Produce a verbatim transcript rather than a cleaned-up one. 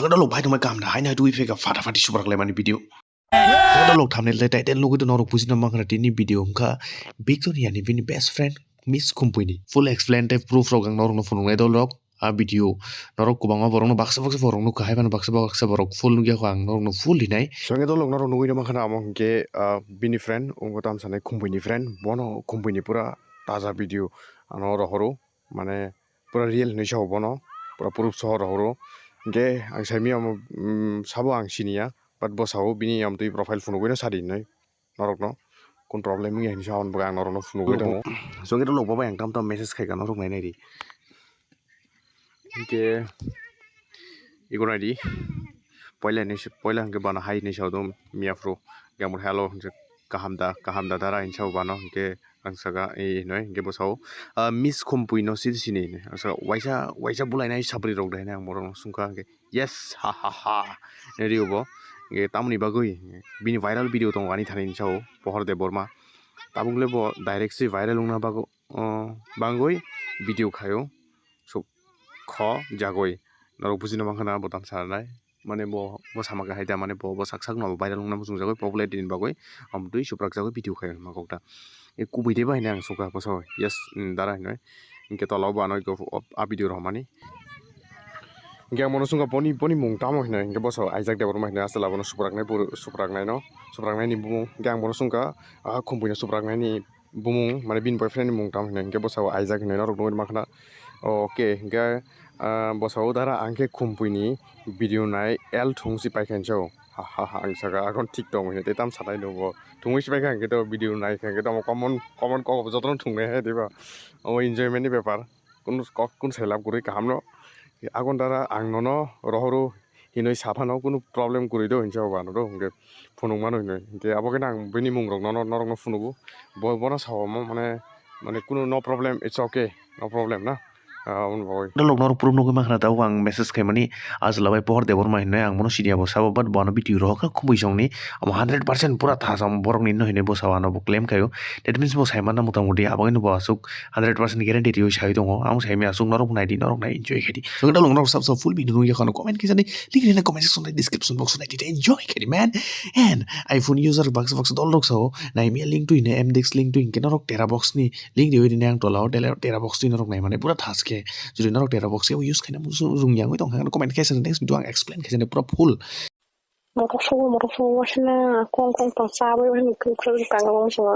Dalok bai tongmai kaham da, haino hai twi pheka fata fati subrak laimani video. Dalok thumbnail tei title nugwi norok bujina mankha tini video wngkha Victoria ni bini best friend Miss Khumpui ni. Full explain tei proof rok ang norokno phunuknai dalok. A video norok kwbangma borokno baksa baksa borokno kahai mano baksa baksa borok full nukya kho ang norokno full hinai. Swngwi dalok norok nugwi mankha amo hwnkhe bini friend wngkha tamsa nai Khumpui ni friend, bono Khumpui ni pura taja video ano rohoro. Mane pura real hinwi sao bono, pura proof soho rohoro. Hingke ang saimiyamo, mm, sabo ang siniya, but bo sao bini yamtwi profile phunugwino sadi hinwi norokno. Kun problem wngya hinwi sao ang norokno phunugwi tongo. Chwngkhe rok bo bai ang tam tam message khaika norok nainai di. Hingke ego naidi. Poila hinwi se, poila hingke bana hai hinwi sao do miya phuru. Hingke ang bo hello hinwi kaham da, kaham da dara hinwi sao bano hingke ang saka, e, hinwi hingke bo sao, ah, Miss Khumpui no sidi sini hinwi. Ang saka waisa, waisa bulai nai sabri rok da hinwi ang borok no sungkha hingke, "Yes, ha, ha, ha," hinwi rio bo. Hingke tamoni bagwi bini viral video tongo ani thani hinwi sao, Pohor Debbarma. Tabuk le bo direct se viral wngna bagwi, o, bangwi video khaio. Suk kho jagwi norok bujina mankha na bo tang sanai. Mane bo, bo sama kahai da, mane bo, bo sak sak no viral wngna muchung jagwi popularity ni bagwi. Amtwi suprak jagwi video khai ma kok da. E kubui de bai hinwi ang sukha bwsao. Yes, mm, dara hinwi. Hingke tola o bo ano a video rohormani. Hingke ang bono sungkha boni, boni mung tamo hinwi. Hingke bwsao Isaac Debbarma hinwi aswk labono supraknai buru, supraknai no. Supraknai ni bumung. Hingke ang bono sungkha, ah, Khumpui no supraknai ni bumung, mane bini boyfriend ni mung tamo hinwi hingke bwsao Isaac hinwi norok nugwi mankha na. Okay, hingke, ah, bwsao dara ang khe Khumpui ni video nai L thung si paikha hinwi sao. Ha, ha, ha, ang saka, akon thik tong hinwi tei tam sanai no bo. Thungwi si paikha hingke to video nai kha hingke to omo common, common kok jotono thungnai hai diba. Omo enjoyment ni bepar. Kunu kok, kunu sai lab kwrwi kaham no. Akon dara ang nono rohoro hinwi saphano kunu problem kwrwi do hinwi sao bano do hwnkhe phunuk mano hinwi. Hwnkhe abo khe ang bini mung rok no norok no phunugo. Bo, bono sao omo mane, mane kunu no problem, it's okay, no problem na. Ah, aboni bagwi. Dalok norok proof nugwi mankha na tabuk ang message khaimani Ajla bai Pohor Debbarma hinwi ang bono siniya bo sabo but bono video rohor kha Khumpui songni. Omo hundred percent pura thash omo borokni no hinwi bo sao ano bo claim khaio. That means bo sai manna mota moti abo hinwi bo aswk hundred percent guarantee riwi sai tongo. Ang sai maya aswk norok nai di, norok nai enjoy khai di. Swngwi dalok norok sab sab full video nugwi yakhano comment khe sadi link rina comment section tei description box nai di enjoy khai di man. And iPhone user baksa baksa dol rok sao nai maya link twi ne M dex link twi hwnkhe norok Tera box ni link riwi rina ang tola o Tera box twi norok nai mane pura thash khe. Jodi norok Tera box khe use khaina musu rung yangwi tong kha comment khe sadi next video ang explain khe sadi pura full. Morok sobo, morok sobo, wasina kong kong tong chabai, wasina kung kung tang kong sima.